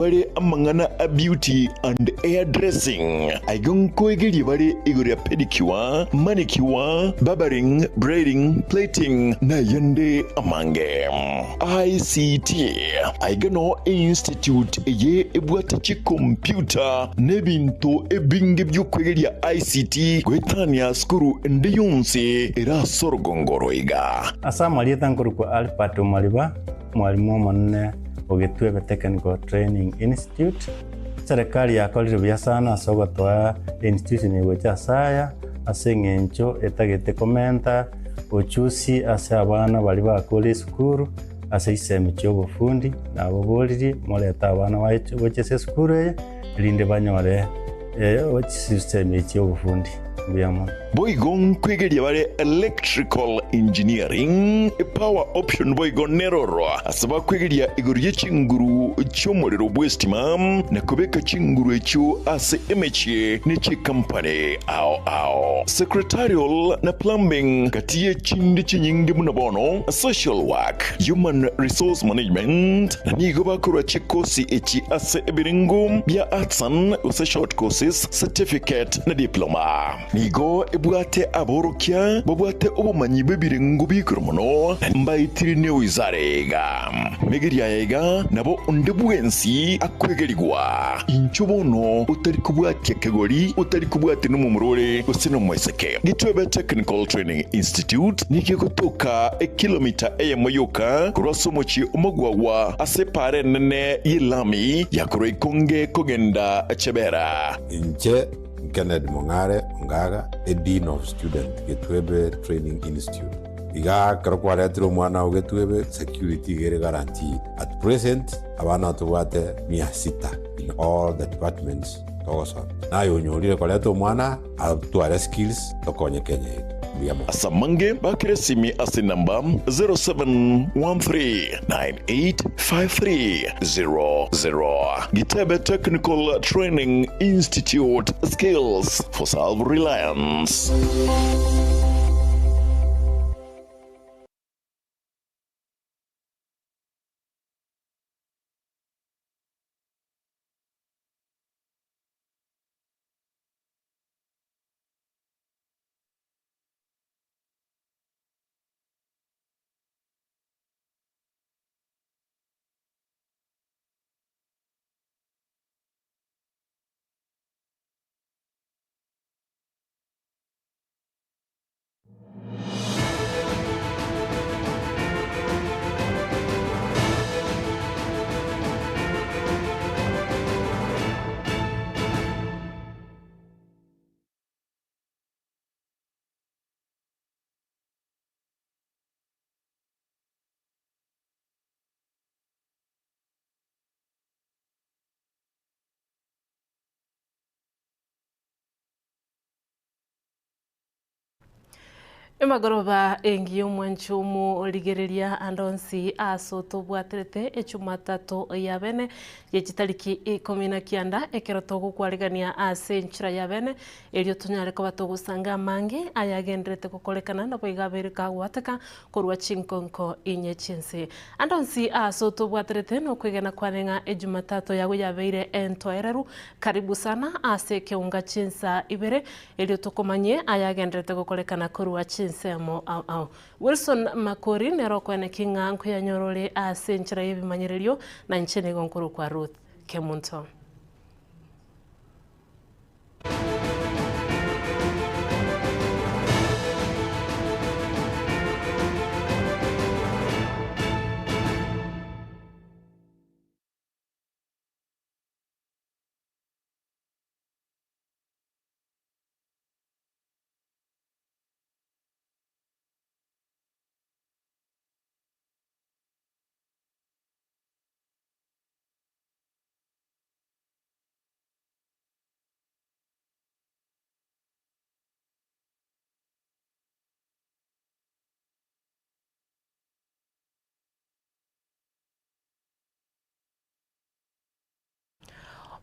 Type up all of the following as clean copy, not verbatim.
Bare amang'ana a beauty and hair dressing, aiga nkoegerie bare igoro ya pedicure, manicure, barbering, braiding, plaiting na ayande amange. ICT, aiga noo einstitute eye ebwate chikompiuta na ebinto ebinge bi'okwegeria ICT goetania sukuru ende yonsi ere ase orogongo oro iga. Ase amarieta nkorokwa Albert Omariba, Omwalimu omonene o Gitwebe Technical Training Institute. Eserekari yakorire buya sana ase ogotoa einstitution eye gocha ase aya ase eng'encho etagete komenta uchusi ase abana baria bakure esukuru ase chisemi chia obofundi naboboririe morete abana baye gocha ase esukuru eye erinde banyore chisemi echi chia obofundi. Mbuya mono. Boigo nkwegeria bare electrical engineering, power option boigo neroro ase bakwegeria igoro ye chinguru chi'omorero bw'estima na kobeka chinguru echio ase emechie ne chikampani ao ao. Secretarial na plumbing gati ye chinde chinyinge buna bono social work, human resource management na nigo bakorwa chikosi echi ase ebirengo bia arts and gose short courses, certificate na diploma. Nigo ebwate aborokia babwate obomanyi bw'ebirengo bi'igoro mono, na mbaetire newizara iga. Megeria aya iga nabo onde bwensi akwegerigwa. Inchuo bono otari kobwatia kegori, otari kobwatia nomomura ore gose nomoiseke. Gitwebe Technical Training Institute nigo egotoka ekilomita eyemo yoka korwa ase omochie omogwagwa ase epaara enene y'elami ya korwa Ikonge kogenda Chebera. Inche Kennedy Mong'are Ongaga, a Dean of Student, Getwebe Training Institute. Iga ekero kwaretire omwana oo Getwebe, security iga ere guaranteed. At present, abana tobwate mia sita in all the departments togosoma. Naye onyorire koreta omwana atware skills tokonye Kenya yaito. Mbuya mono. Ase amange bakere esimi ase enamba 0713985300. Gitebe Technical Training Institute, Skills for Self-Reliance. Emagoroba engiya omwanchi omorigereria ande onsi ase otobwaterete echumatatu ya bene ye chitariki ikomi na kianda ekero togokwarigania ase enchera ya bene Erio tonyare koba togosanga amange ayagendererete gokorekana, naboigo abeire kagwateka korwa chinkonko inye chi'ense. Ande onsi aase otobwaterete nokwegena kwane ng'a Ejumatatu yago yabeire entoereru. Karibu sana ase ekeunga chinsa ibere, erio tokomanyie ayagendererete gokorekana korwa chinsemo ao ao. Wilson Makori nere okoeneki ng'a nkoyanyora ore ase enchera y'ebimanyererio, na inche nigo nkorokwa Ruth Kemunto.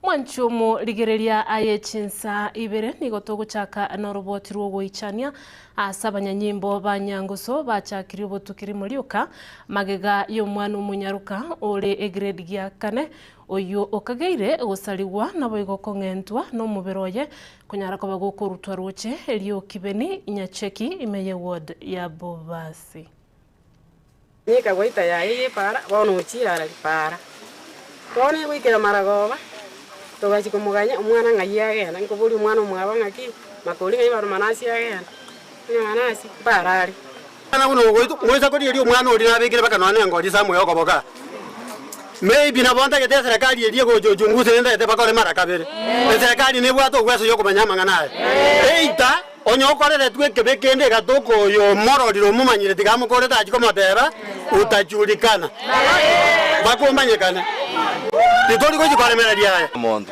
Mwanchi omorigereria aye chinsa ibere nigo togochaka noroboti rw'ogoichania ase abanyanyimbo ba Nyangusu bachakirie obotukiri morioka magega y'omwana omonyaroka ore egrade gia kane oyio okageire gosarigwa naboigo kong'entwa nomobere oye konyara koba gokorutwa roche erio Kibeni Nyacheki ime ye ward ya Bobasi. Nyika goita yaye y'epaara, bono ochire arari paara. Bono egoikera maragoba, togachia komoganya omwana ng'ai agenda, nkoboria omwana omwabo ng'aki, makori ng'ai baro Manasi agenda, ng'a Manasi mpaara are. Omwana buna ogoitwa, moisa korigereria omwana oria nabekire mpaka nonya nengori ase amoyo okoboka. Maybe nabo ntagete eserekari eria egocha uchunguzi nintagete bakore mara kabere. Eserekari nebwate obweso yokomanya amang'ana aya. Either Onye okoreretwe ekebe kende egatoka oyo omororire omomanyire tiga amokorete achie komoteba, Utajulikana, mpaka omanyekane. Titori gochia koremereria aya. Omonto,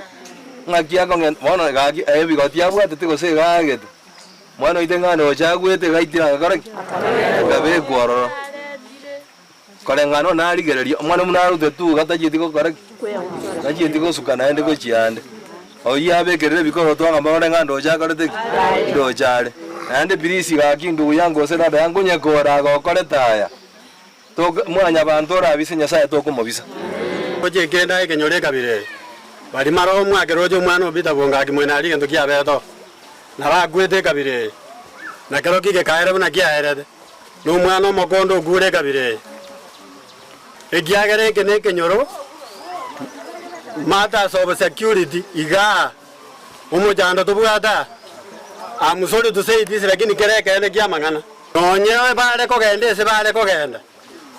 ng'aki akong'enta bono gaki ebigoti abwatete gose iga aagete, mwana oito ng'a nocha agwete iga aitire agakora ki? Akabekwa ororo. Koreng'ana onde narigereria, omwana buna arute tu iga tachieti gokora ki? Tachieti gosuka naende gochia ande. Oyio abekerire ebikoroto akamorora ng'a ndoche akorete ki? Ndoche are. Naende please gaki ndugu yangu gose dada yangu onye kora agokorete aya, tok mwanyabanto orabise Nyasaye tokomobisa. Gochia ekenda ekenyoro ekabira eye, baria mara omwake roche omwana o Peter Bongaki mwene aria egento kiabete oo, nabo akwete ekabira eye, na kerokio gekaera buna kiaerete. Nomwana omokondo okure ekabira eye, ekiagera eke nekenyoro matters of security igaa omochando tobwate aa. I'm sorry to say this lakini kere ekeene kia amang'ana. Nonye bare kogenda ase bare kogenda,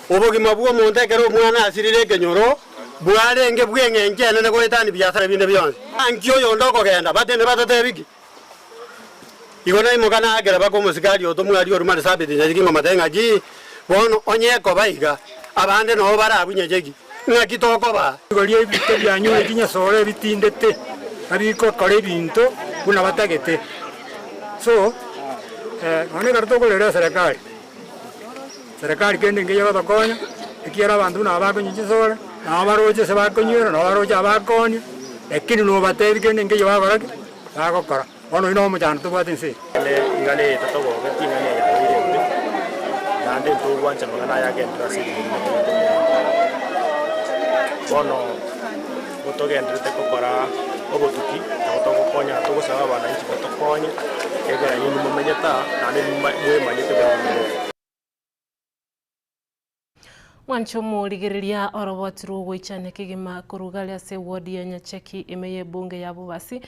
obogima bwa omonto ekero omwana asirire ekenyoro bwarenge bw'eng'encho enene goetania biasara binde bionsi. Naki oyonde okogenda batende batatebi ki? Igo naimoka naakera mpaka omosikari otomwa aria orwa Marsabit nyacheki ngomotebia ng'aki, Bono onye ekoba iga, abande noo bare abwo nyacheki, ng'aki tokoba? Igoro y'ebite bianyure chinyasore ebitindete, na bigokora ebinto buna batagete. So, nonya ekero tokorera eserekari, serikali kende engiya egotokonya, ekiagera abanto buna aba bakonywa chisore, nabo baroche ase bakonywera, nabo baroche abakoonia, lakini nobatebi kende engiya bagokora ki? Bagokora. Bono oyio nobo omochando tobwate ense eye. Naende ing'ana eye totogogeti, ing'ana eye yabeire embe, naende ntogwancha amang'ana aya agenderere ase ebinyoro buna tobwate emerembe. Bono gotogendererete gokora obotuki, nabo togokonya togosaba abananchi batokonye, ekiagera inwe momenyete aa, naende mwemanyete buna momenyete. Mwanche omorigereria oroboti rw'ogoichania kegima korwa gare ase eward ya Nyacheki ime y'ebunge ya Bobasi,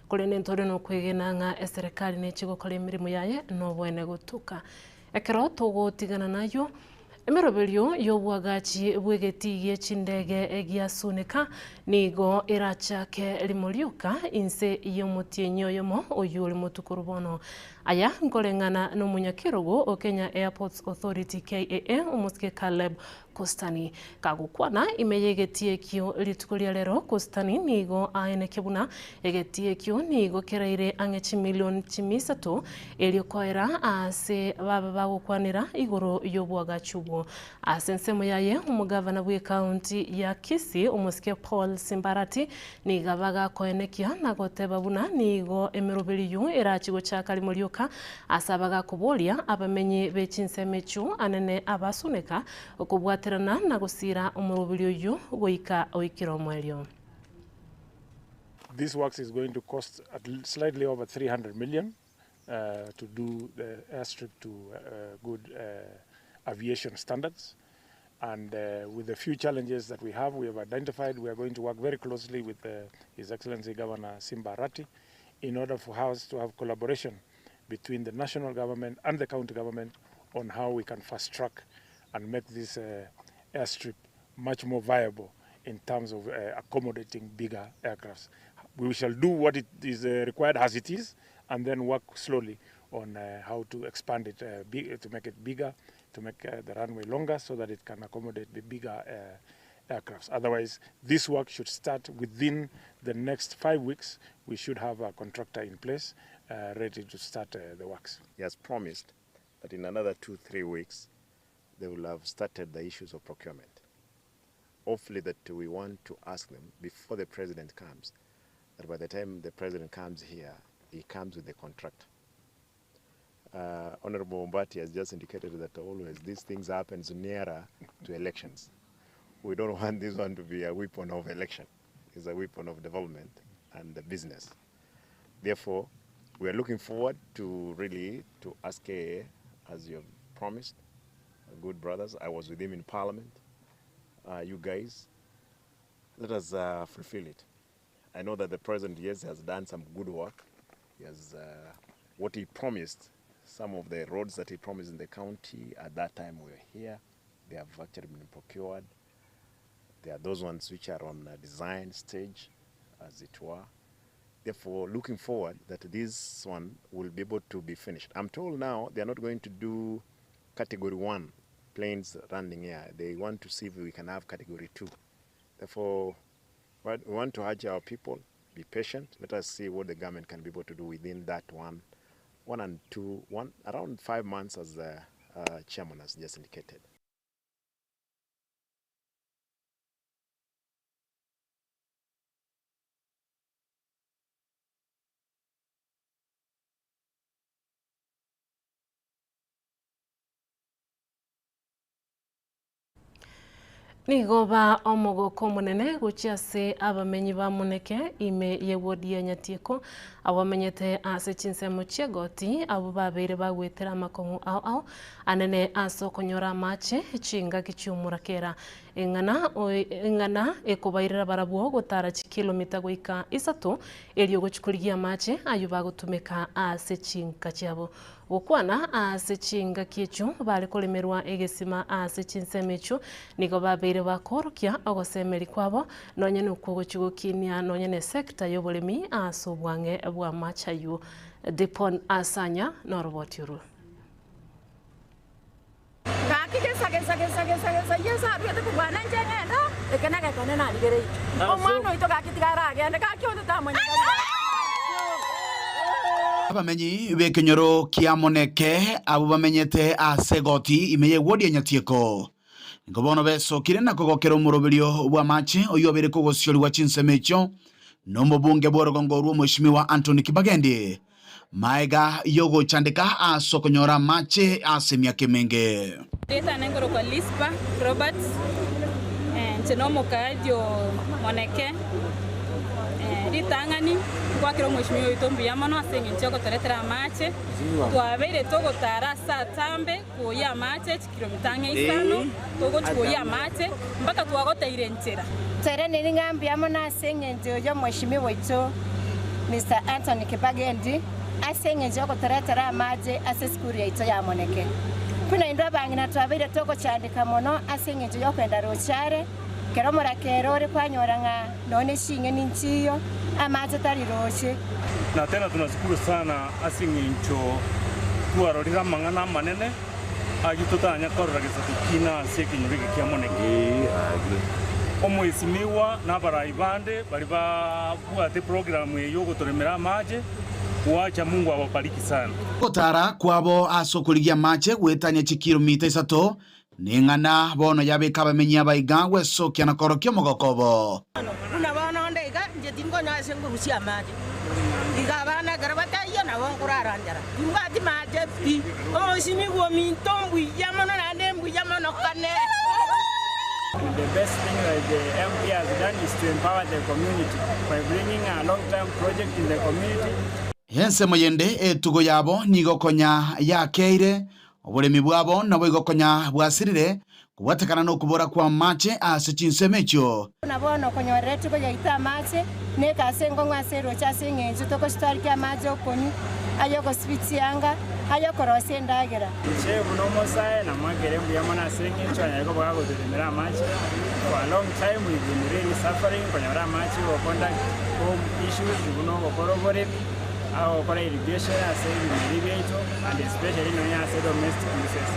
korende ntore nokwegena ng'a eserekari neche gokora emeremo yaye noboene gotuka. Ekero togotigana nayio, emeroberio y'obwagachi bw'egetii gie chindege gia Sunika nigo erachake rimo rioka inse y'omotienyi oyomo oyio ore motuko bono. Aya nkoreng'ana nomonyakerogo o Kenya Airports Authority, KAA, omosike Caleb Kostani. Kagokwana ime y'egetii ekio rituko ria rero, Kostani nigo aenekia buna egetii ekio nigo keraire ang'e chimilion chimisato erio koera aase babe bagokwanera igoro y'oboagachi obwo. Ase ensemo yaye, omogavana bw'ecounty ya Kisii omosike Paul Simbarati Nigo bagakoenekia na goteba buna nigo emeroberi eyio erachi gochaka rimo rioka ase abagakoboria abamenyi be chinsemo echio anene abasuneka okobwaterana na gosiira omoroberi oyio goika oikire omoerio. This works is going to cost at slightly over 300 million to do the airstrip to good aviation standards and with the few challenges that we have, we have identified, we are going to work very closely with His Excellency Governor Simba Arati in order for us to have collaboration between the national government and the county government on how we can fast track and make this airstrip much more viable in terms of accommodating bigger aircrafts. We shall do what it is required as it is and then work slowly on how to expand it, to make it bigger, to make the runway longer so that it can accommodate the bigger aircrafts. Otherwise, this work should start within the next 5 weeks. We should have a contractor in place ready to start the works. He has promised that in another 2-3 weeks, they will have started the issues of procurement. Hopefully that we want to ask them before the president comes that by the time the president comes here, he comes with the contractor. Uh, Honorable Ombati has just indicated that always these things happens nearer to elections. We don't want this one to be a weapon of election. It's a weapon of development and the business. Therefore, we are looking forward to really to ask KA, as you have promised, good brothers. I was with him in parliament. Uh, you guys, let us uh, fulfill it. I know that the president, yes, has done some good work. He has uh, what he promised, some of the roads that he promised in the county at that time we were here, they have actually been procured. There are those ones which are on the design stage, as it were. Therefore, looking forward that this one will be able to be finished. I'm told now they are not going to do category one planes running here. They want to see if we can have category two. Therefore, we want to urge our people, be patient. Let us see what the government can be able to do within that one, one and two, one, around 5 months, as the chairman has just indicated. Nigo ba omogoko omonene gochia ase abamenyi ba Muneke ime y'ewodi ya Nyatieko, abwo bamenyete ase chinsemo chi'egoti, abwo babeire bagwetera amakong'u ao ao anene ase okonyora amache chingaki chi'omorakera. Eng'ana eng'ana ekobairera barabwo gotara chikilomita goika isato erio gochia korigia amache ayio bagotumeka ase chinka chiabo. Gokwana ase chingaki echio bare koremerwa egesima ase chinsemo echio, nigo babeire bakoorokia ogosemeria kwabo, nonya nokwo gochia gokinia nonya nesector y'oboremi ase obwang'e bw'amache ayio. Dipon Asanya noroboti orwo. Gaki gesa gesa gesa gesa gesa Yeso aruete kobwana inche ng'ende eke negekone narigereirie omwana oito gaki tiga aragende gaki onde tamonyekani. Abamenyi b'ekenyoro kia Moneke abwo bamenyete ase egoti ime y'ewodi ya Nyatieko nigo bono besokire na kogokera omoroberio bw'amache oyio obeire kogosiorigwa chinsemo echio nomobunge bw'orogongo rw'Omweshimiwa Anthony Kibagendi Maega y'ogochandeka ase okonyora amache ase emiaka emenge. Erieta rane nkorokwa Lispa Roberts, inche nomokaaji o Moneke. Ritang'ani nkwakera omweshimiwa oito mbuya mono ase eng'encho yogotoretera amache, twabeire togotara ase atambe koyia amache chikilomita ang'e isano, togochia koyia amache mpaka twagoteire nchera. Toiraneri ng'a mbuya mono ase engencho y'omweshimiwa oito Mister Anthony Kibagendi ase engencho y'ogotoretera amache ase esukuru yaito ya Moneke. Buna intwe abang'ina twabeire togochandeka mono ase engencho y'okwenda roche are, kera omorakera ore kwanyora ng'a nonya ne ching'eni nchiyo, amache tari roche. Na tena tunashukuru sana ase eng'encho twarorire amang'ana amanene Ayio totanya korora gesaku kina ase ekenyoro eke kia Moneke. Omwesimigwa na abarai bande baria babwate eprogramu eye yogotoremera amache, wacha Mungu awabariki sana. Ogotara kwabo ase okorigia amache goetania chikilomita isato neng'ana bono yabeka abamenyi abaiga gwesokia na korokia omogoko obo. Buna bono onde iga, inche tinkonyoa ase nkorusia amache. Iga abana ekero bataiyo nabo nkorara nchara, timbwati mache pi. Omosinigwa ominto mbuya mono naende mbuya mono kane. The best thing that the MP has done is to empower the community by bringing a long term project in the community. Ensemo yende etugo yabo nigo konya yakeire, Oboremi bwabo naboigo konya bwasirire, kobwatekana nokobora kw'amache ase chinsemo echio. Buna bono okonyorera etugo yaito amache, neka ase enkong'u ase eroche ase engencho togochitwarikia amache okonywa, ay'ogosibia chianga, ay'okorosia endagera. Inche buna omosae namwakere mbuya mono ase engencho anyare koba gagotoremera amache. For a long time we've been really suffering konyora amache go conduct home issues buna ogokora oboremi, agokora irrigation ase ebimeri biaito. and especially nonya ase domestic uses.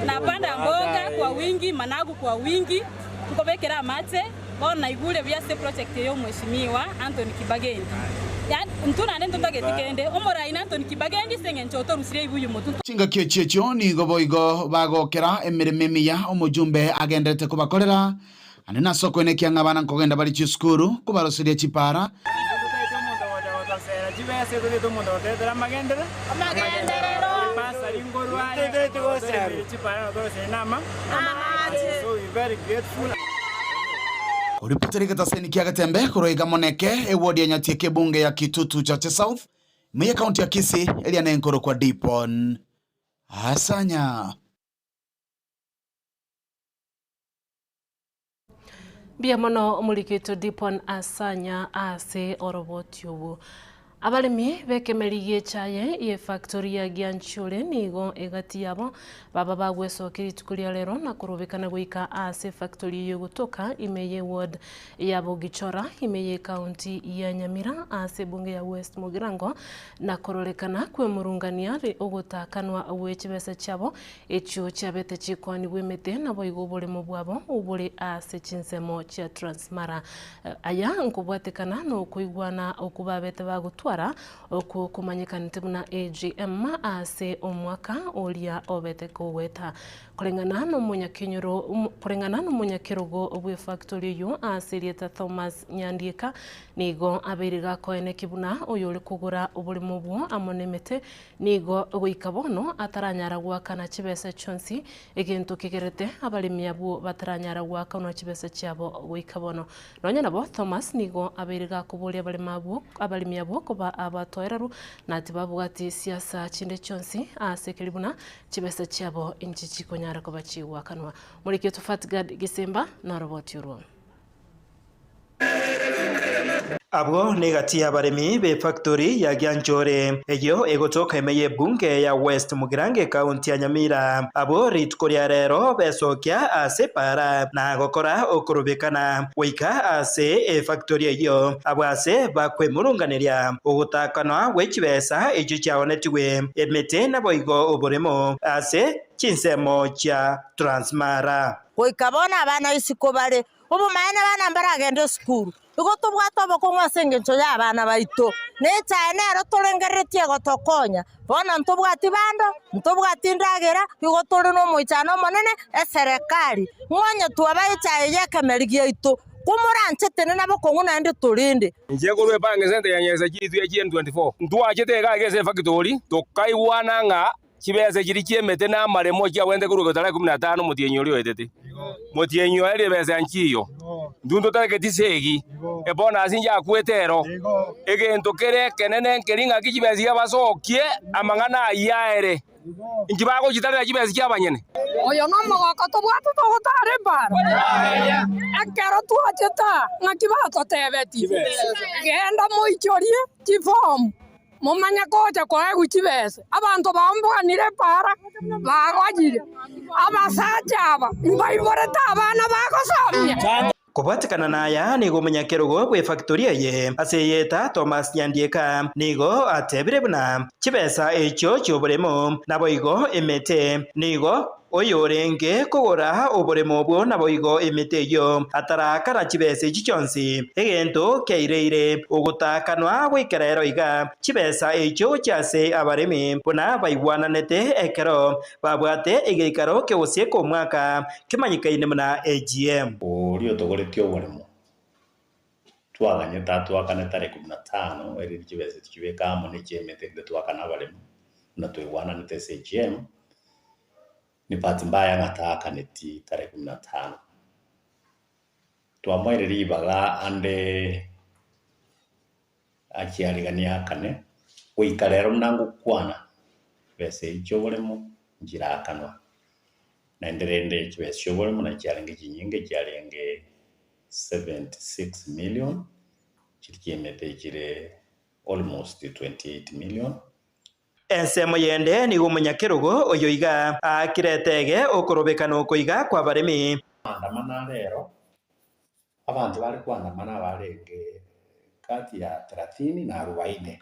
Napanda mboga kwa wingi, managu kwa wingi, nkobekera amache, bono naigure buya ase project eye y'omweshimiwa Anthony Kibagendi. Yaani intwe naende ntotageti kende, omorai na Anthony Kibagendi ase eng'encho otorusirie ibuyu motwe. Chingaki echi echio nigo boigo bagokera emeremo emiya omojumbe agenderete kobakorera, naende nase okoenekia ng'a abana nkogenda bare chisukuru, kobaroseria chipaara. Chibesa etotete omonto ogotoretera amagenderero, Ebasari nkorwa aye, otoremeire chipara na otoroseire na amache. So we very grateful. Koripotera egetaseni kia Getembe korwa iga Moneke, eward ya Nyatieko ebunge ya Kitutu Chache South, ime ye county ya Kisii, eria nenkorokwa Dipon Asanya. Mbuya mono omorikito Dipon Asanya ase oroboti obwo. Abaremi b'ekemeri gi'echaye y'efactori ya Gianchure nigo egati yabo baba bagwesokia rituko ria rero na korobekana goika ase efactori eyio egotoka ime y'eward ya Bogichora ime y'ecounty ya Nyamira ase ebunge ya West Mugirango na kororekana kwemurungania ogotakanwa gwe chibesa chiabo Echio chiabete chikoanigwa emete, naboigo oboremo bwabo bore ase chinsemo chia Transmara. Aya nkobwatekana nokoigwana okwo babete bagotwara, okwo komanyekanete buna AGM ase omwaka oria obete kogoeta. Koreng'ana nomonyakenyoro koreng'ana nomonyakerogo bw'efactori eyio ase erieta Thomas Nyandieka, nigo abeire gakoeneki buna oyore kogora oboremo obwo amo nemete Nigo goika bono ataranyara goakana chibesa chionsi, egento kegerete abaremi abwo bataranyara goakanwa chibesa chiabo goika bono. Nonya nabo, Thomas nigo abeire gakoboria abaremi abwo abaremi abwo koba abatoereru na tibabwati siasa chinde chionsi ase keri buna chibesa chiabo inchi chikonyara koba chigoakanwa. Morikio Fatgad Gisimba noroboti orwo. Abwo negati y'abaremi b'efactori ya Gianchore, eyio egotoka ime y'ebunge ya West Mugirango ekaunti ya Nyamira. Abwo rituko ria rero besokia ase epaara na gokora okorobekana goika ase efactori eyio. Abwo ase bakwemurunganeria ogotakanwa gwe chibesa echio chiaonetigwe emete naboigo oboremo ase chinsemo chia Transmara. Goika bono abana isiko bare, obomaene abana mbaragende esukuru. Igo tobwate obokong'u ase engencho y'abana baito, na echae nero torengereretie egotokonya. Bono ntobwati bando, ntobwati ndagera, igo tore nomoichano omonene, eserekari, ng'a onye twaba echae y'ekemeri giaito, komoranche tenena bokong'u naende torende. Inche korwa ebank center ya Nyesa chitu ya GN24, ntwachete iga iga ase efactory, tokaigwana ng'a Chibesa chiria chi'emete na amaremo chiagwenerete korwa tarehe ikomi na tano omotienyi oria oetete. Motienyi oye eria ebesa nchiyo. Intwe ntotaregeti segi, ebonus njakwete ero. Egento kere ekenene nkeri ng'aki chibesa iga basokie amang'ana ayio aere. Inki bagochitarera chibesa chi'abanyene? Oyo nomogoko tobwate togotara ebaara. Ekero twachete aa, ng'aki batotebetie? Genda moichorie chifomu. Momanye gocha koegwa chibesa. Abanto baomboganire epaara, bagochire. Abasacha aba mbaiborete abana bagosomia. Kobwatekana naya nigo omonyakerogo bw'efactori eye ase eyeta Thomas Nyandieka nigo atebire buna chibesa echio chi'oboremo naboigo emete nigo Oyorenge kogora oboremo obwo naboigo emete eyio, atarakana chibesa echi chionsi, egento kiaireire ogotakanwa goikera ero iga, chibesa echio gochia ase abaremi, buna baigwananete ekero babwate egeikaro ki'ogosieka omwaka kemanyekaine buna AGM. Oria otogoretie oboremo, twaganyete atwakane tarehe kumi na tano, erinde chibesa echi chibeke amo ne chi'emete erinde twakane abaremi, buna twaigwananete ase AGM. Ni bahati mbaya ng'a taakaneti tarehe kumi na tano. Twamoeire ribaga ande achiariganie aakane, goika rero buna ngokwana, chibesa echi chi'oboremo nchiraakanwa. Naende rende chibesa chi'oboremo nachiarenge chinyinge chiarenge 76 million, chiria chiemete chire almost 28 million. Ensemo yende nigo omonyakerogo oyo iga aakire etege okorobekana oko iga kw'abaremi. Maandamano a rero, abanto bare koandamana abarenge kati ya thelathini na arubaini.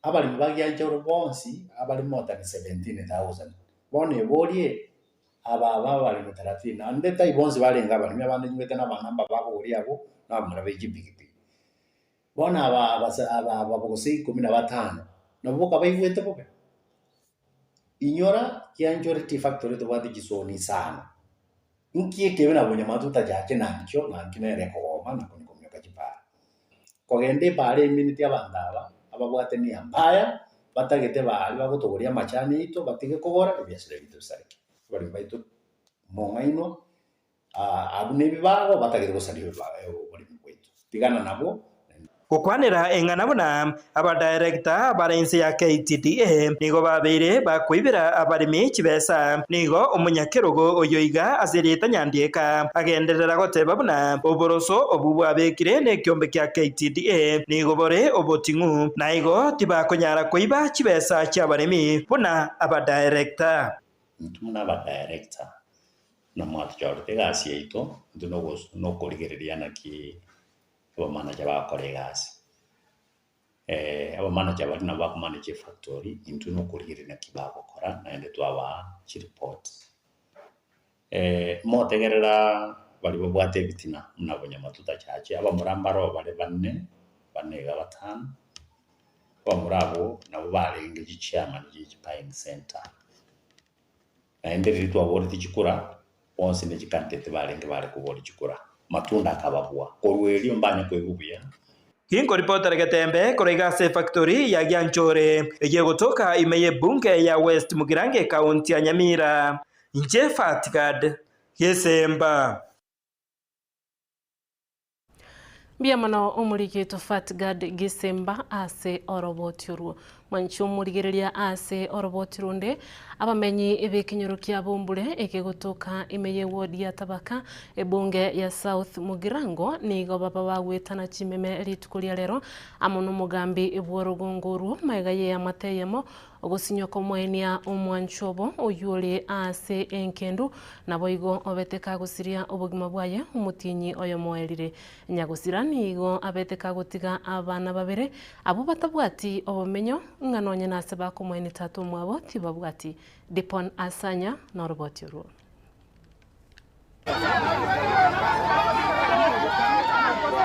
Abaremi ba Gianchoro bonsi abare more than 17,000. Bono eborie, aba aba abaremi thelathini, naende tai bonsi barenge abaremi, abande nywete na abanamba babogoria abwo, na abamura be chipigipigi. Bono aba abasa aba aba gose ikomi na batano, nabwo boka baigwete bobe. Inyora kianchore tifactory tobwate chisoni isano, nki ekebe na bonyamate otachache nankio nankio nere ekogoma na konya kominyoka chipara. Kogenda epara emineti abanto aba. ababwate nia mbaya, batagete baria bagotogoria amachani aito batige kogora ebiasara biaito bisareke. Abaremi baito mong'ainwa abwo na ebibago batagete gosaria oboremi bwaito. Tigana nabwo. Gokwanera eng'ana buna abadirector bare inse ya KTDA nigo babeire bakoibera abaremi chibesa. Nigo omonyakerogo oyo iga ase erieta Nyandieka agenderera goteba buna oboroso obwo bwabekire nekiombe kia KTDA nigo bore oboting'u na igo tibakonyara koiba chibesa chiabaremi buna abadirector. Intwe buna abadirector buna mwatochorete egasi yaito, intwe nokorigereria naki abamanager bagokora egasi. Abamanager baria nabo bakomanage efactory, intwe nokorigereria naki bagokora naende twabaa chireport. Motegerera baria babwate ebitina buna bonyamatuta chache, abamura mbaro bare bane, bane iga batano, abamura abwo nabo barenge chichairman chie chibuying center. Naende riria twaboretie chikura, bonsi ne chicandidate barenge bare koboria chikura, matunda akababua. Korwa erio mbanye koigwa buya. Ginkoripotera getembe korwa iga ase efactory ya Gianchore eyio egotoka ime y'ebunge ya West Mugirango ekaunti ya Nyamira. Inche Fatgad Gesemba. Mbuya mono omoriki Fatgad Gisemba ase oroboti orwo. Mwanche omorigereria ase oroboti runde abamenyi b'ekenyoro kia Bombure ekegotoka ime y'eward ya Tabaka ebunge ya South Mugirango nigo baba bagwetana chimeme rituko ria rero amo nomogambi bw'orogongo orwo maega y'eamate eyemo Ogosinywa kw'omoenia omwanchwa obo, oyio ore aase enkendu, naboigo obete kagosiria obogima bwaye omotienyi oyomo oerire. Nyagosira nigo abete kagotiga abana babere, abwo batabwati obomenyo, ng'a nonye nase bakomoenia tata omwabo tibabwati. Dipon Asanya noroboti orwo.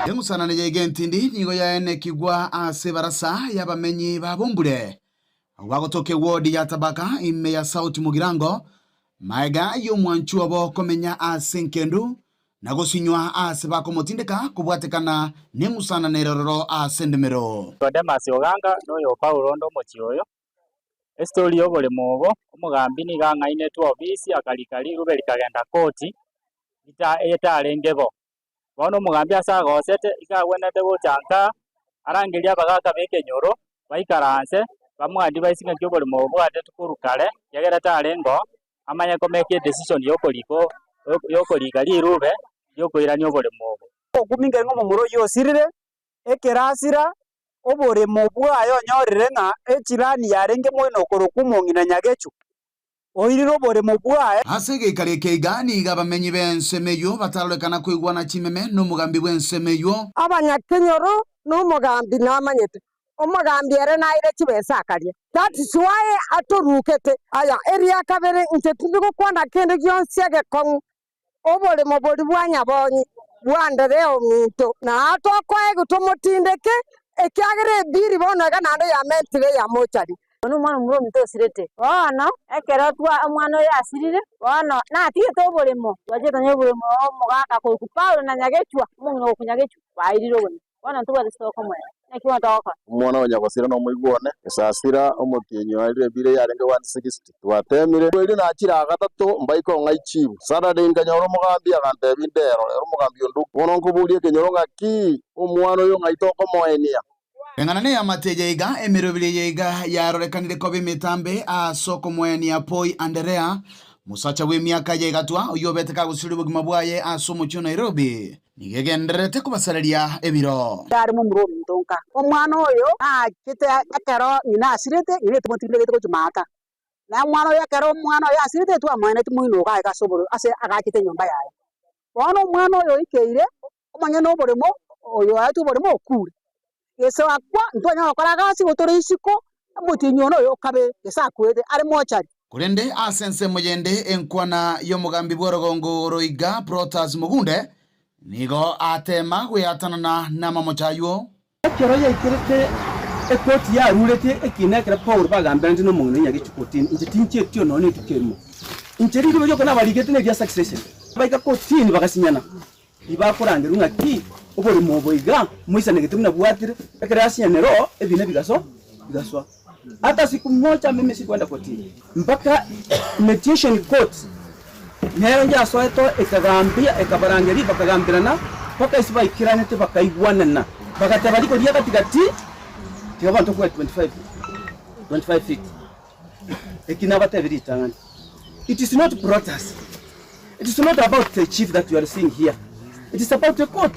Eng'usanane ya entindi nigo yaenekigwa ase ebarasa y'abamenyi ba Bombure, Abwo bagotoka ewodi ya Tabaka ime ya South Mugirango, magega y'omwanchwa obo komenya ase enkendu na gosinywa aase bakomotindeka kobwatekana neng'usanane ere ororo ase endemero. Nikodemasi Oganga noyo Paulo onde omochie oyo. Estori y'oboremo obo, omogambi nigo ang'ainetwe ofisi akarika rirube rikagenda koti, rita etarenge bo. Bono omogambi ase agosete, iga agwenerete gocha nka, arangerie abagaaka b'ekenyoro, baikaranse, bamoadvise ng'aki oboremo obo bwatetwe korwa kare, ekiagera tarenge oo, amanye komake edecision yokorika yokorika rirube, riokoirania oboremo obo. Okumia nkere ng'a omomura oyio osirire, ekerasira, oboremo bwaye onyorire ng'a echirani yarenge moino okorokwa omong'ina Nyagechu. Oirire oboremo bwaye. Ase egeikaro eke iga nigo abamenyi b'ensemo eyio batarorekana koigwana chimeme nomogambi bw'ensemo eyio. Abanyakenyoro na omogambi namanyete, omogambi ere naire chibesa akaria. That is why atorukete. Aya, eria kabere, inche tindi gokwana kende gionsi egekong'u, oboremo boria bwa nyabonyi bwa Anderea ominto, na tokoegwa tomotindeke, ekiagera ebiri bono iga naende yamentire eyamochari. Bono omwana omomura ominto osirete. Bono ekero twa omwana oyo asirire, bono natigete oboremo, twachete tonyore oboremo omogaka korokwa Paulo na Nyagechwa, omong'ina okorokwa Nyagechwa, bairire oboremo. Bono ntobwate ase tokomoera. Naki bono togokora? Omwana o nyagosira nomoigwa one, esasira omotienyi oerire ebiro yarenge 160. Twateemire, erio nachire agatato mbaike ong'a ichibu. Saturday nkanyora omogambi agantebia indero, rero omogambi onde Bono nkoboria ekenyoro ng'aki omwana oyo ng'ai tokomoenia. Eng'ana ney'amate eye iga, emeroberi eye iga yarorekanire koba emetambe ase okomoenia Poi Anderea, mosacha bw'emiaka eye egatwa, oyio obete kagosiria obogima bwaye ase omochie o Nairobi. Nigo egendererete kobasareria ebiro. Tari momura ominto nka. Omwana oyo naachete ekero ng'ina asirete, ng'ina etimotindegete gochia maaka. Na omwana oyo ekero omwana oyo asirete twamoeneti moino iga aye ase oboremo ase agachete enyomba yaye. Bono omwana oyo oikeire, omonyene oboremo oyo oaetwe oboremo okure. Gese akwa ntwanyara gokora gasi igo tore isiko, omotienyi one oyo okabe gese akwete are mochari. Korende ase ensemo yende enkwana y'omogambi bw'orogongo oroiga Protas Mogunde nigo ateema gweatanana namamocho ayio. Ekero yaikerete ekoti yarurete ekiina ekero Paulo bagamberanete nomong'ina o nyagechi kotini, inche tinchietio nonya nerituko erimo. Inche rirobe rioka nabarigete neria succession. Baika kotini bagasinyana. Ribakorangerwa ng'aki oborimo obo iga moisanegete buna bwatire, ekero yasinyanire oo ebina bigaso bigasoa. Hata siku moja mimi sikuenda kotini mpaka mediation court nero njasoete ekagambia ekabarangeria bakagambirana mpaka ase baikeranete bakaigwanana bagateba riko ria gati gati tiga abanto koe 25 25 feet. Eki nabatebirie ritang'ani it is not brothers It is not about the chief that you are seeing here, it is about the court.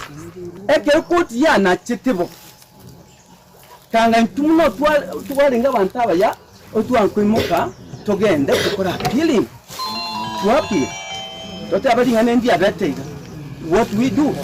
Ekero court yanachete bo, kanga intwe muno twarenge abanto abaya, otwankoimoka togende tokore appealing, to appeal, totebe ring'ana endi riabete iga, what we do?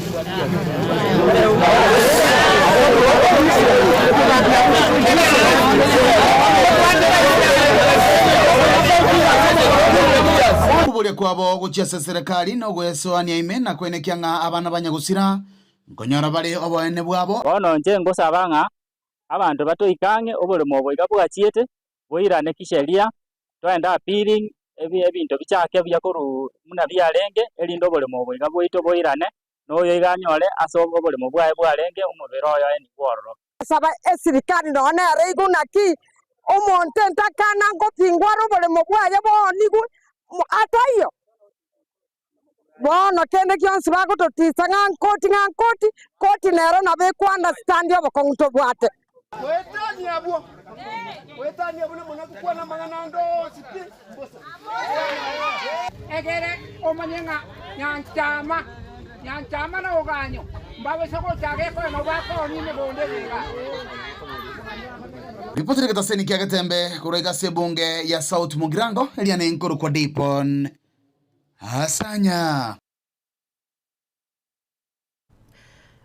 Okoboria kwabo gochia ase eserekari nogwesoania ime na koenekia ng'a abana ba nyagosira nkonyora bare oboene bwabo. Bono inche ngosaba ng'a abanto batoike ang'e oboremo obo iga bwachiete, boirane kisheria, toende appealing, ebi ebinto bichake buya korwa buna biarenge, erinde oboremo obo iga bwaito boirane, na oyo iga anyore ase oboremo bwaye bwarenge omobere oye oenigwe ororo. Saba esirikari nonya nere igwe naki omonto entakana ngopingwa are oboremo bwaye boonigwe ataiyo. Bono kende gionsi bagototisa ng'a nkoti ng'a nkoti, koti nero nabo ekwa understand obokong'u tobwate. Goetania abwo, goetania abwo namang'ana gokwana amang'ana ande onsi pi, mbosa. Egere omanye ng'a nyanchama, nyanchama na oganyo mbabaisa gochaka ekoe nabo bakoonia emegondo eye igaa. Ripoti rigetaseni kia Getembe korwa iga ase ebunge ya South Mugirango eria nenkorokwa Dipon Asanya.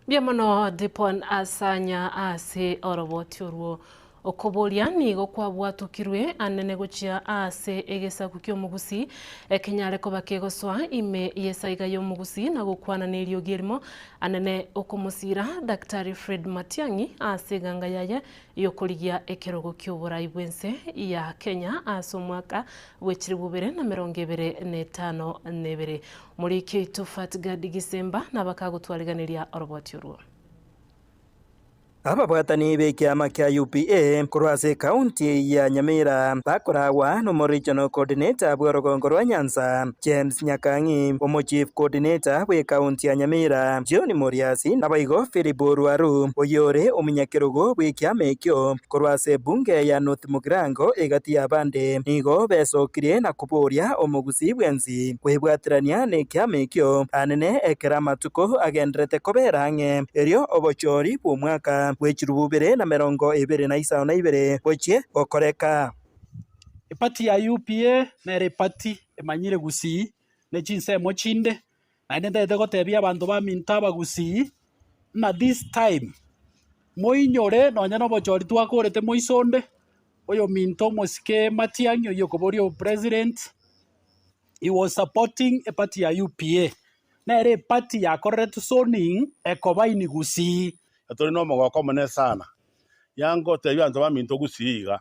Mbuya mono Dipon Asanya ase oroboti orwo. Okoboria nigo kwabwatokirwe anene gochia ase egesaku ki'omogusii ekenyare koba kegosoa ime y'esaiga y'omogusii na gokwana neriogi erimo anene okomosiira Daktari Fred Matiang'i ase eganga yaye y'okorigia ekerogo ki'oborai bw'ense ya Kenya ase omwaka bwe chilifu bibere na merongo ebere na etano na ebere. Omoriki oito Fatgard Gisemba nabakagotwariganeria oroboti orwo. Ababwatani b'ekiama kia UPA korwa ase ekaunti ya Nyamira bakoragwa n'omo-regional coordinator bw'orogongo rwa Nyanza, James Nyakang'i, omo-chief coordinator bw'ekaunti ya Nyamira, John Moriasi, naboigo Philip Orwaru, oyore omonyakerogo bw'ekiama ekio korwa ase ebunge ya North Mugirango egati y'abande, nigo besokirie na koboria omogusii bwensi kwebwaterania nekiama ekio anene ekero amatuko agendererete kobera ang'e, erio obochori bw'omwaka bwe chilubu ibere na merongo ebere na isano na ibere bochie gokoreka. Eparty ya UPA nere eparty emanyire gusii ne chinsemo chinde, naende ntagete gotebia abanto baminto abagusii, ng'a this time moinyore nonye na obochori twakorete moisonde, oyominto omosike Matiang'i oyio okoboria obopresident, he was supporting eparty ya UPA, nere eparty yakoreretwe zoning ekoba in Gusii. Tore nomogoko omonene sana, yangotebia abanto baminto Gusii iga,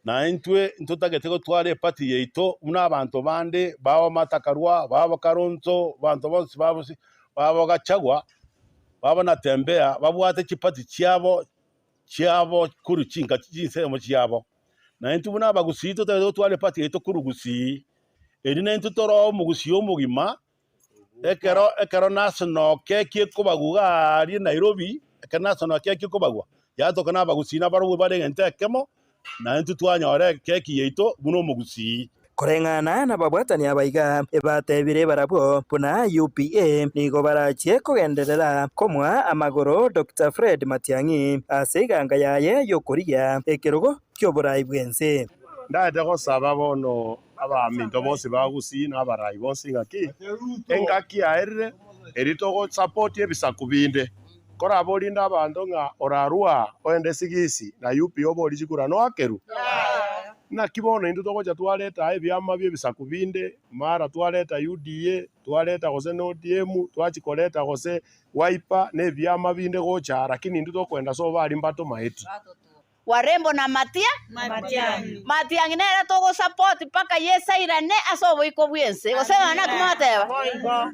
Na intwe ntotagete gotwara eparty yaito buna abanto bande, babo Matakarua, babo Kalonzo, abanto bonsi babo babo Gachagua, babo Natembeya, babwate chiparty chiabo chiabo korwa chinka chinsemo chiabo. Na intwe buna abagusii totagete gotwara eparty yaito korwa gusii, eri naintwe tore omogusii omogima, ekero ekero national keki ekobagwa iga aria Nairobi, ekero national keki ekobagwa, yatoka na abagusii nabarobwo bare egento ekemo, na intwe twanyora ekeki yaito buna omogusii. Koreng'ana nababwatani aba iga, ebatebire barabwo buna UPA nigo barachie kogenderera komoa amagoro Doctor Fred Matiang'i ase eganga yaye y'okorigia ekerogo ki'oborai bw'ense. Ndaete gosaba bono Abaminto bonsi ba Gusii na abarai bonsi ng'aki, engaki yaerire eri togosapotia ebisaku binde. Korabe orinde abanto ng'a orarue aa oende Sigisi na UPA oborie chikura noakerwe? Naki bono intwe togocha twareta aa ebiama bi'ebisaku binde, mara twareta UDA, twareta gose na ODM, twachia koreta gose Wiper na ebiama binde gocha aa, lakini intwe tokoenda sobo aria mbatomaeti. Warembo na Matia Matiang'i. Matiang'i nere togosupport mpaka Yeso airane ase oboiko bw'ense. Gose nonya naki mwateba?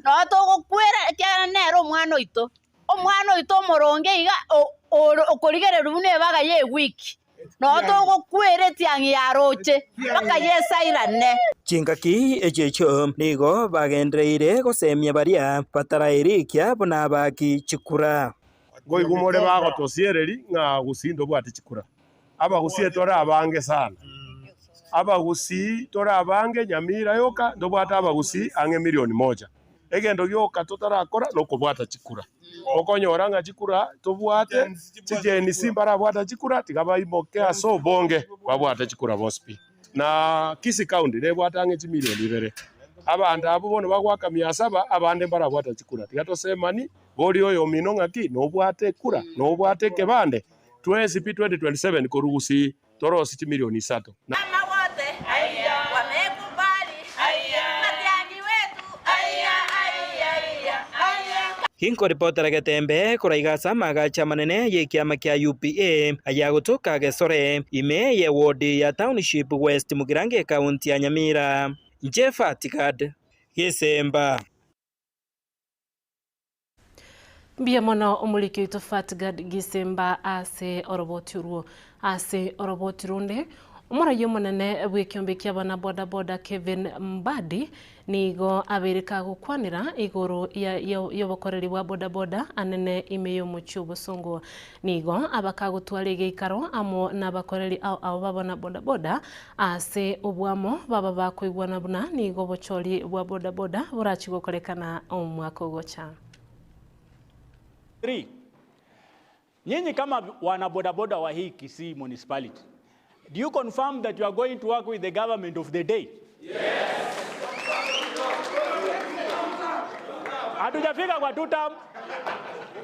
Noo togokwera ekiagera nere omwana oito. Omwana oito omoronge iga o- ore okorigererwa buna ebaga ya ewiki. Noo togokwera etiang'i yaroche mpaka Yeso airane. Chingaki echio echio nigo bagendereire gosemia baria batarairikia buna abaaki chikura. Nkoigwa more bagotosiereri ng'a gusii ntobwate chikura. Abagusii tore abange sana. Abagusii tore abange Nyamira yoka ntobwate abagusii ang'e milioni moja. Egento gioka totarakora nokobwata chikura. Okonyora ng'a chikura tobwate, chi-Gen Z mbarabwata chikura tiga baimoke ase obonge babwate chikura bonsi pi. Na Kisii County nebwate ang'e chimilioni ibere. Abanto abwo bono bagoaka mia saba abande mbarabwata chikura. Tiga tosemani Boria oyomino ng'aki, Nobwate ekura? Nobwate ekebande? Twensi pi 2027 korwa Gusii torosie chimilioni isato. Na. Ginkoripotera Getembe korwa iga ase amaagacho amanene y'ekiama kia UPA ayagotoka Gesore, ime ye ward ya Township West Mugirango ekaunti ya Nyamira. Inche Fatigad Gesemba. Mbuya mono omoriki oito Fatgad Gisemba ase oroboti orwo. Ase oroboti runde, omoraia omonene bw'ekiombe kia abana boda boda Kevin Mbadi nigo abeire kagokwanera igoro ya y'obokoreri bwa boda boda anene ime y'omochie obosongo. Nigo aba kagotwara egeikaro amo nabakoreri ao ao b'abana boda boda Ase oboamo baba bakoigwana buna nigo obochori bwa boda boda borachie gokorekana omwaka ogocha. 3, Nyinyi kama wana bodaboda wa hii Kisii municipality, do you confirm that you are going to work with the government of the day? Hatujafika kwa two term.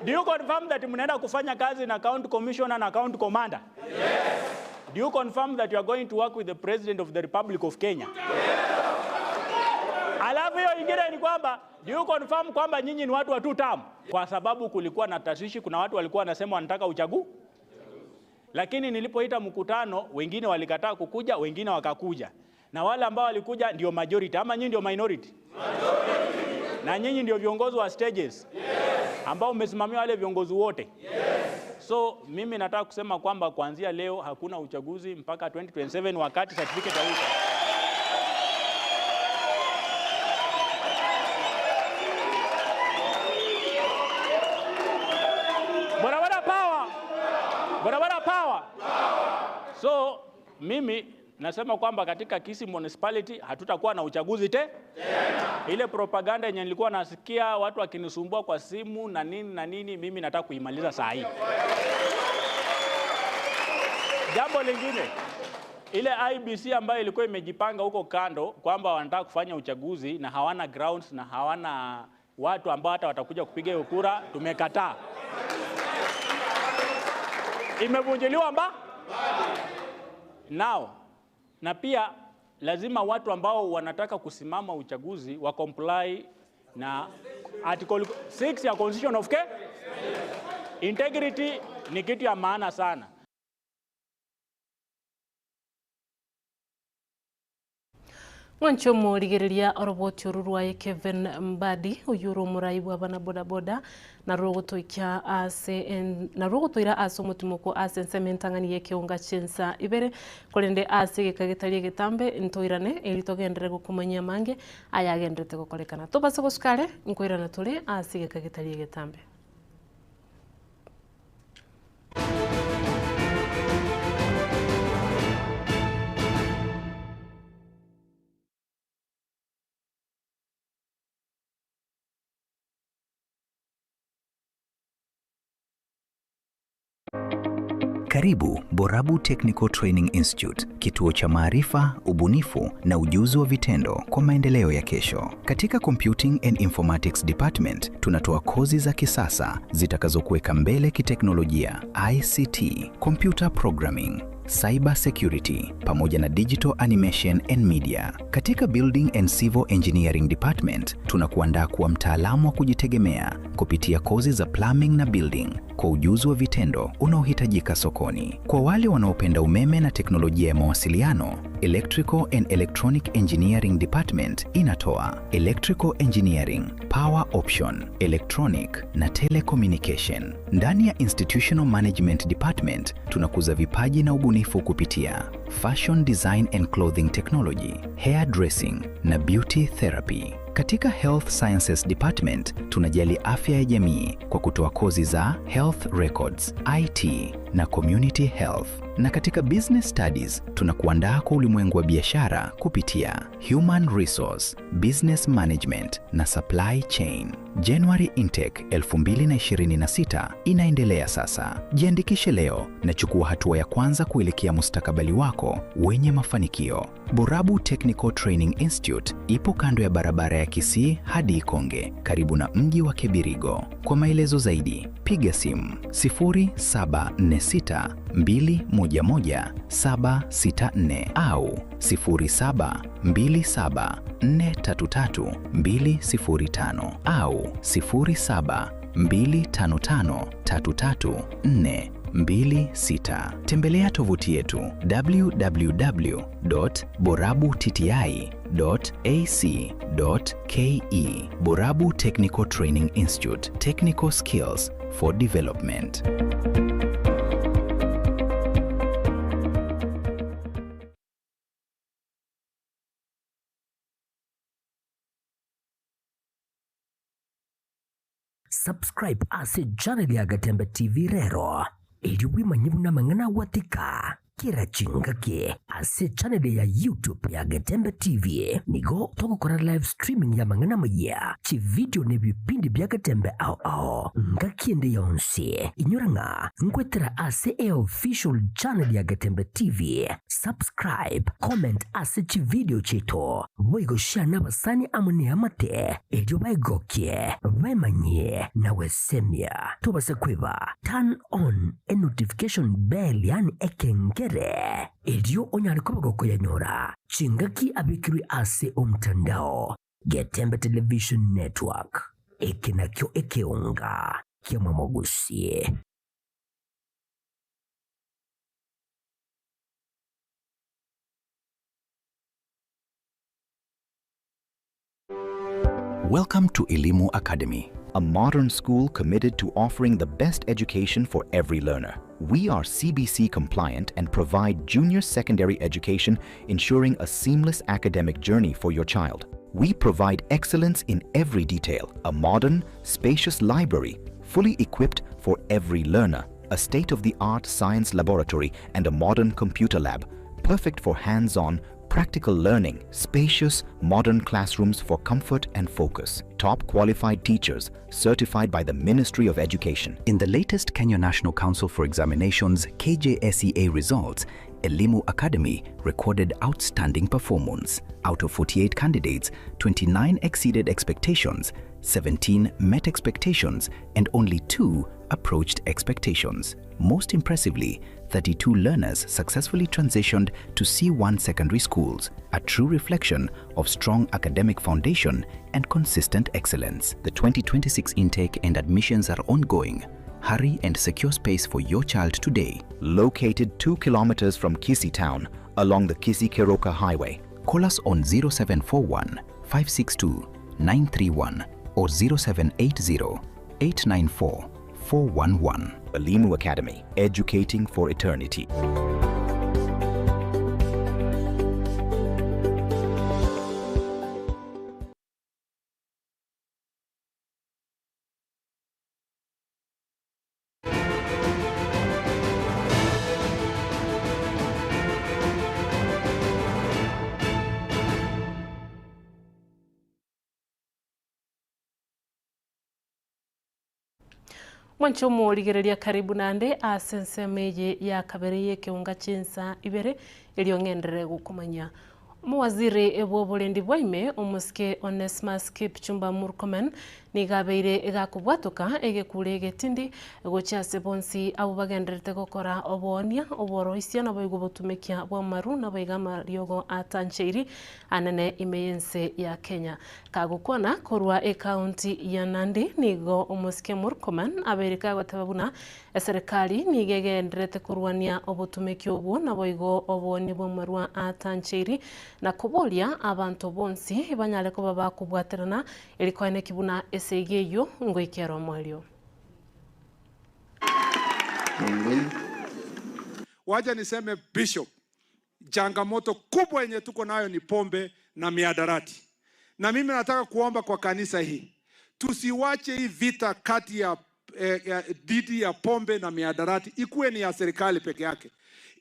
Do you confirm that mnaenda kufanya kazi na county commissioner na county commander? Do you confirm that you are going to work with the president of the Republic of Kenya? Alafu hiyo ingine ni kwamba do you confirm kwamba nyinyi ni watu wa two term? Kwa sababu kulikuwa na tashwishi, kuna watu walikuwa wanasema wanataka uchagu, lakini nilipoita mkutano wengine walikataa kukuja, wengine wakakuja, na wale ambao walikuja ndio majority, ama nyinyi ndio minority? Majority. Na nyinyi ndio viongozi wa stages? Yes. Ambao mmesimamia wale viongozi wote? Yes. So mimi nataka kusema kwamba kuanzia leo hakuna uchaguzi mpaka 2027 wakati certificate ya ucha. Barabara power. Barabara power. So mimi nasema kwamba katika Kisii Municipality hatutakuwa na uchaguzi te tena. Ile propaganda yenye nilikuwa nasikia watu wakinisumbua kwa simu na nini na nini, mimi nataka kuimaliza saa hii. Jambo lingine, ile IBC ambayo ilikuwa imejipanga huko kando kwamba wanataka kufanya uchaguzi na hawana grounds na hawana watu ambao hata watakuja kupiga hiyo kura, tumekataa. Imevunjiliwa mba Now, na pia lazima watu ambao wanataka kusimama uchaguzi wa comply na article 6 ya Constitution of Kenya. Integrity ni kitu ya maana sana. Mwanche omorigereria oroboti oru rwaye Kevin Mbadi oyio ore omorai bw'abana bodaboda narwo ogotoikia ase en narwo ogotoira ase omotimoko ase ensemo entang'ani y'ekeonga chi'ensa ibere korende ase egeka getari egetambe ntoirane erio togenderere gokomanyia amange ayagenderete gokorekana. Tobase gosuka are nkoirana tore ase egeka getari egetambe. Karibu Borabu Technical Training Institute, kituo cha maarifa, ubunifu na ujuzi wa vitendo kwa maendeleo ya kesho. Katika Computing and Informatics Department tunatoa kozi za kisasa zitakazokuweka mbele kiteknolojia, ICT, computer programming, Cyber Security pamoja na Digital Animation and Media. Katika Building and Civil Engineering Department tunakuandaa kuwa mtaalamu wa kujitegemea kupitia kozi za plumbing na building kwa ujuzi wa vitendo unaohitajika sokoni. Kwa wale wanaopenda umeme na teknolojia ya mawasiliano, Electrical and Electronic Engineering Department inatoa Electrical Engineering, Power Option, Electronic na Telecommunication. Ndani ya Institutional Management Department tunakuza vipaji na ubunifu kupitia Fashion Design and Clothing Technology, Hair Dressing na Beauty Therapy. Katika Health Sciences Department tunajali afya ya jamii kwa kutoa kozi za Health Records, IT na Community Health. Na katika Business Studies tunakuandaa kwa ulimwengu wa biashara kupitia Human Resource, Business Management na Supply Chain. January Intake 2026 inaendelea sasa. Jiandikishe leo na chukua hatua ya kwanza kuelekea mustakabali wako wenye mafanikio. Borabu Technical Training Institute ipo kando ya barabara ya Kisii hadi Ikonge, karibu na mji wa Kebirigo. Kwa maelezo zaidi, piga simu 0746 211 764 au 0727 433 205 au 0725 533 426. Tembelea tovuti yetu www.borabutti.ac.ke. Borabu Technical Training Institute, Technical Skills for Development. Subscribe ase channel ya Gatembe TV rero erio bwemanye buna amang'ana agwatika kera chingaki ase channel ya YouTube ya Getembe TV nigo togokora live streaming ya amang'ana amayia, chividio na ebipindi bia Getembe ao ao ngaki ende yonsi. Inyora ng'a nkwetera ase eofficial channel ya Getembe TV. Subscribe, comment ase chividio chiaito, boigo share nabasani amo neamate erio baegokie, baemanyie na gwesemia. Tobase kweba turn on enotification bell yaani ekengere erio onyare koba gokoyanyora chingaki abekirwe ase omtandao. Getembe Television Network, eke nakio ekeonga kia Mwamogusie. Welcome to Elimu Academy, a modern school committed to offering the best education for every learner. We are CBC compliant and provide junior secondary education, ensuring a seamless academic journey for your child. We provide excellence in every detail, a modern, spacious library, fully equipped for every learner, a state-of-the-art science laboratory and a modern computer lab, perfect for hands-on, practical learning, spacious, modern classrooms for comfort and focus, top qualified teachers certified by the Ministry of Education. In the latest Kenya National Council for Examinations KJSEA results, Elimu Academy recorded outstanding performance. Out of 48 candidates, 29 exceeded expectations, 17 met expectations, and only 2 approached expectations. Most impressively, 32 learners successfully transitioned to C1 secondary schools, a true reflection of strong academic foundation and consistent excellence. The 2026 intake and admissions are ongoing. Hurry and secure space for your child today. Located 2 kilometers from Kisii town along the Kisii-Keroka Highway. Call us on 0741 562 931 or 0780 894 411. Elimu Academy, educating for eternity. Mwanche omorigereria karibu naende ase ensemo eye ya kabere y'ekeunga chinsa ibere erio ng'enderere gokomanya. Omowaziri bw'oborendi bwa ime, omosike Onesmus Kipchumba Murkomen, Nigo abeire egakobwatoka egekure egetindi gochia ase bonsi abwo bagendererete gokora oboonia, oboroisia naboigo obotumekia bw'amaru naboigo amariogo atancheiri anene ime y'ense ya Kenya. Kagokwana korwa ecounty ya Nandi nigo omosike Murkomen abeire kagoteba buna eserekari nigo egendererete korwania obotumeki obwo naboigo oboonia bw'amarwa atancheiri na koboria abanto bonsi banyare koba bakobwaterana Erikoeneki buna esegi eyio ngoika ere omoerio. Wacha niseme Bishop, changamoto kubwa yenye tuko nayo ni pombe na mihadarati. Na mimi nataka kuomba kwa kanisa hii, tusiwache hii vita kati ya eh, ya, dhidi ya pombe na mihadarati ikuwe ni ya serikali peke yake.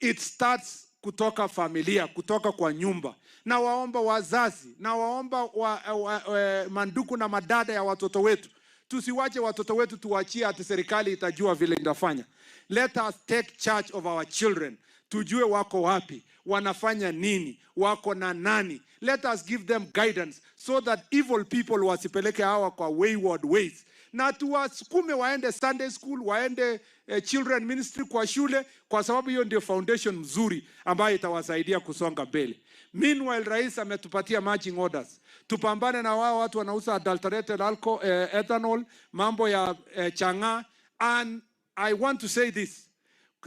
It starts kutoka familia, kutoka kwa nyumba. Na waomba wazazi, na waomba wa, wa, wa, manduku na madada ya watoto wetu, tusiwache watoto wetu tuwachie ati serikali itajua vile itafanya. Let us take charge of our children, tujue wako wapi, wanafanya nini, wako na nani. Let us give them guidance so that evil people wasipeleke hawa kwa wayward ways, na tuwasukume waende Sunday school, waende eh, children ministry kwa shule, kwa sababu hiyo ndio foundation mzuri ambayo itawasaidia kusonga mbele. Meanwhile, rais ametupatia marching orders, tupambane na wao watu wanauza adulterated alcohol, eh, ethanol, mambo ya eh, chang'aa. And I want to say this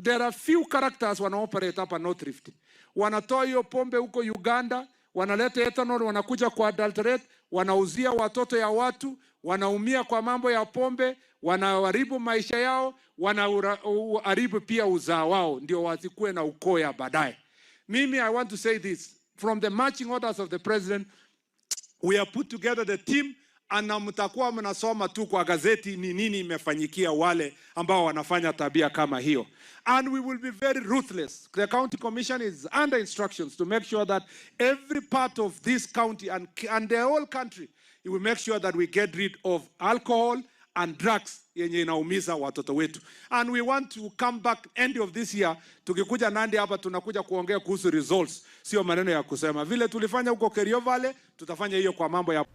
There are few characters wanaoperate hapa North Rift. Wanatoa hiyo pombe huko Uganda, wanaleta ethanol, wanakuja kwa adulterate, wanauzia watoto ya watu, wanaumia kwa mambo ya pombe, wanaharibu maisha yao, wanaharibu pia uzao wao, ndio wasikuwe na ukoo ya baadaye. Mimi I want to say this from the marching orders of the president we have put together the team na mtakuwa mnasoma tu kwa gazeti ni nini imefanyikia wale ambao wanafanya tabia kama hiyo. And we will be very ruthless. The county commission is under instructions to make sure that every part of this county and, and the whole country, we will make sure that we get rid of alcohol and drugs yenye inaumiza watoto wetu. And we want to come back end of this year, tukikuja Nandi hapa tunakuja kuongea kuhusu results, sio maneno ya kusema. Vile tulifanya huko Kerio Valley, tutafanya hiyo kwa mambo ya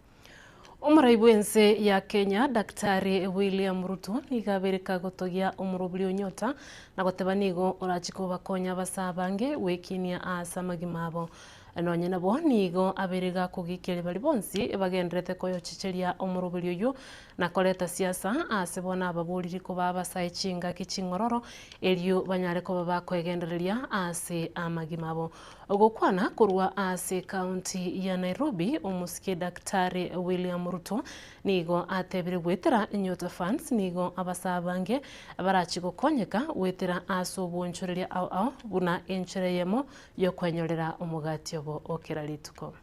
Omorai bw'ense ya Kenya Daktari William Ruto nigo abereka gotogia omorobiri o Nyota na goteba nigo orache kobakonya abasaa abange gwekinia ase amagima abo. Nonye nabo nigo abeire gakogikia baria bonsi bagendererete koyochecheria omoroberi oyio na koreta siasa ase bono ababoriri koba abasae chingaki ching'ororo erio banyare koba bakoegendereria ase amagima abo. Gokwana korwa ase ekaunti ya Nairobi, omosike Daktari William Ruto nigo atebire goetera Nyota Funds nigo abasae abange barachi gokonyeka goetera ase obonchoreria ao ao buna enchera eyemo y'okwenyorera omogati obo o kera rituko.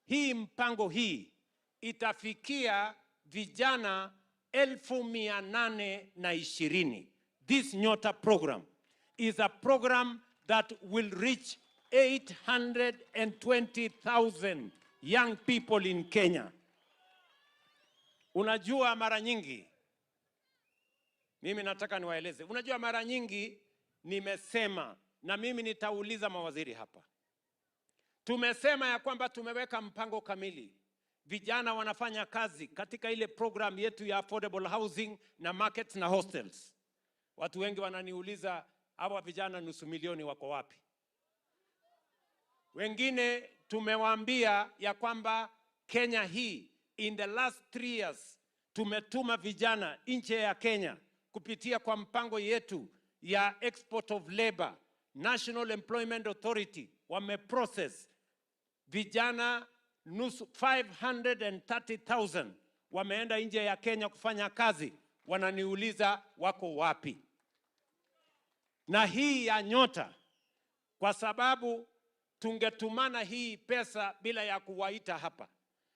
Hii mpango hii itafikia vijana 820,000. This Nyota program is a program that will reach 820,000 young people in Kenya. Unajua mara nyingi mimi nataka niwaeleze, unajua mara nyingi nimesema na mimi nitauliza mawaziri hapa. Tumesema ya kwamba tumeweka mpango kamili, vijana wanafanya kazi katika ile program yetu ya affordable housing na markets na hostels. Watu wengi wananiuliza hawa vijana nusu milioni wako wapi? Wengine tumewaambia ya kwamba Kenya hii in the last 3 years tumetuma vijana nje ya Kenya kupitia kwa mpango yetu ya export of labor, National Employment Authority wameprocess vijana nusu 530,000 wameenda nje ya Kenya kufanya kazi, wananiuliza wako wapi? Na hii ya Nyota, kwa sababu tungetumana hii pesa bila ya kuwaita hapa,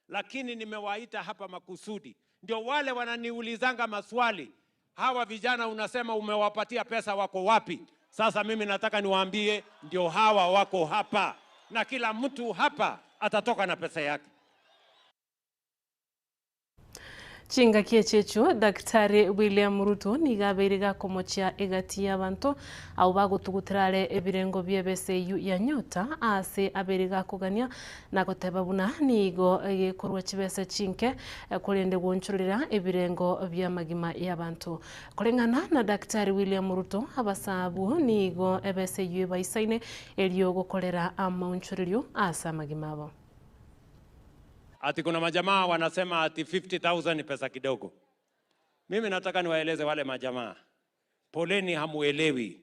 lakini nimewaita hapa makusudi, ndio wale wananiulizanga maswali, hawa vijana unasema umewapatia pesa, wako wapi? Sasa mimi nataka niwaambie, ndio hawa wako hapa, na kila mtu hapa atatoka na pesa yake. Chingaki echi echio, Daktari William Ruto nigo abeire gakomochia egati y'abanto abwo bagotugutera are ebirengo bi'ebesa eyio ya Nyota aase abeire gakogania na goteba buna nigo gekorwa chibesa chinke korende gwonchorera ebirengo bi'amagima y'abanto. Koreng'ana na Daktari William Ruto, abasaa abwo nigo ebesa eyio ebaisaine erio gokorera amaonchorerio ase amagima abo. Ati kuna majamaa wanasema ati 50,000 ni pesa kidogo. Mimi nataka niwaeleze wale majamaa, poleni, hamuelewi,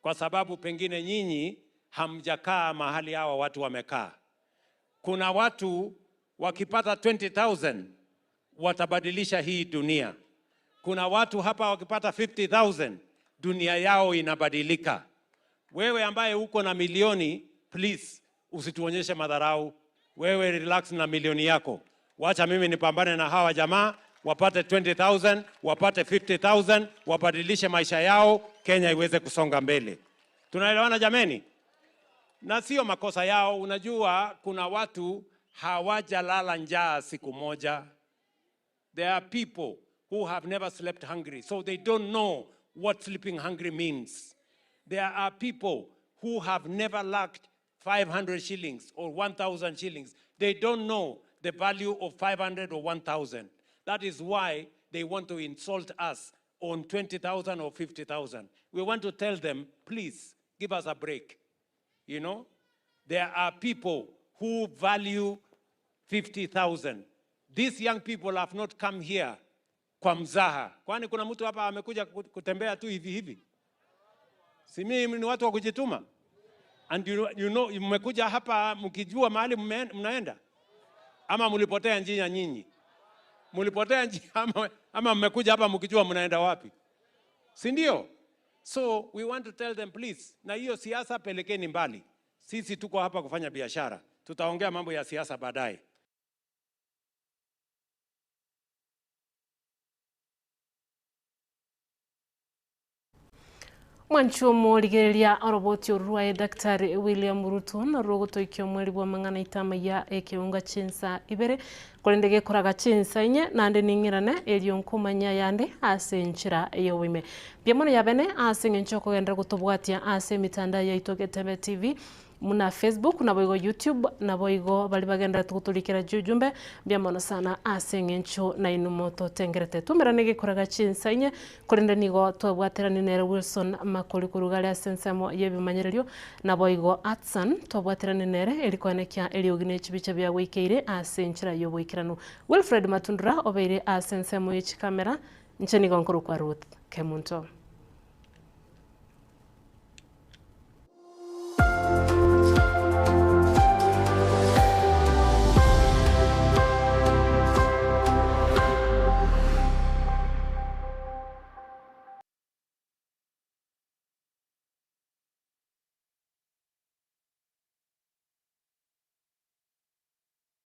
kwa sababu pengine nyinyi hamjakaa mahali hawa watu wamekaa. Kuna watu wakipata 20,000 watabadilisha hii dunia. Kuna watu hapa wakipata 50,000 dunia yao inabadilika. Wewe ambaye uko na milioni, please usituonyeshe madharau. Wewe relax na milioni yako, wacha mimi nipambane na hawa jamaa wapate 20,000 wapate 50,000 wabadilishe maisha yao, Kenya iweze kusonga mbele. Tunaelewana jameni? Na sio makosa yao. Unajua kuna watu hawajalala njaa siku moja. There are people who have never slept hungry, so they don't know what sleeping hungry means. There are people who have never lacked 500 shillings or 1,000 shillings. They don't know the value of 500 or 1,000. That is why they want to insult us on 20,000 or 50,000. We want to tell them, please give us a break. You know, there are people who value 50,000. These young people have not come here kwa mzaha. Kwani kuna mtu hapa amekuja kutembea tu hivi hivi? Si mimi ni watu wa kujituma. And you know, mmekuja hapa mkijua mahali mnaenda, ama mlipotea njia nyinyi? Mlipotea njia ama, ama mmekuja hapa mkijua mnaenda wapi? Si ndio? So we want to tell them please, na hiyo siasa pelekeni mbali. Sisi tuko hapa kufanya biashara, tutaongea mambo ya siasa baadaye. Mwanchi omorigereria oroboti oru rwaye Daktari William Ruto norwo ogotoikia omweri bw'amang'ana itamaiya ekeunga chinsa ibere korende gekoraga chinsa inye naende ning'irane erio nkomanya yande ase enchera y'oboime. Mbuya mono yabene ase eng'encho okogenderera gotobwatia ase emitandao yaito Getebe TV Muna Facebook naboigo YouTube naboigo baria bagendererete gotorikera chiujumbe mbuya mono sana ase eng'encho nainwe mototengerete. Twaumerane gekoraga chinsa inye korende nigo twabwaterani nere Wilson Makori korwa iga are ase ensemo y'ebimanyererio naboigo Atsan twabwaterani nere eri koenekia eriogi ne chibicha biagoikeire ase enchera y'oboikeranu. Wilfred Matundura obeire ase ensemo ye chikamera inche nigo nkorokwa Ruth Kemunto.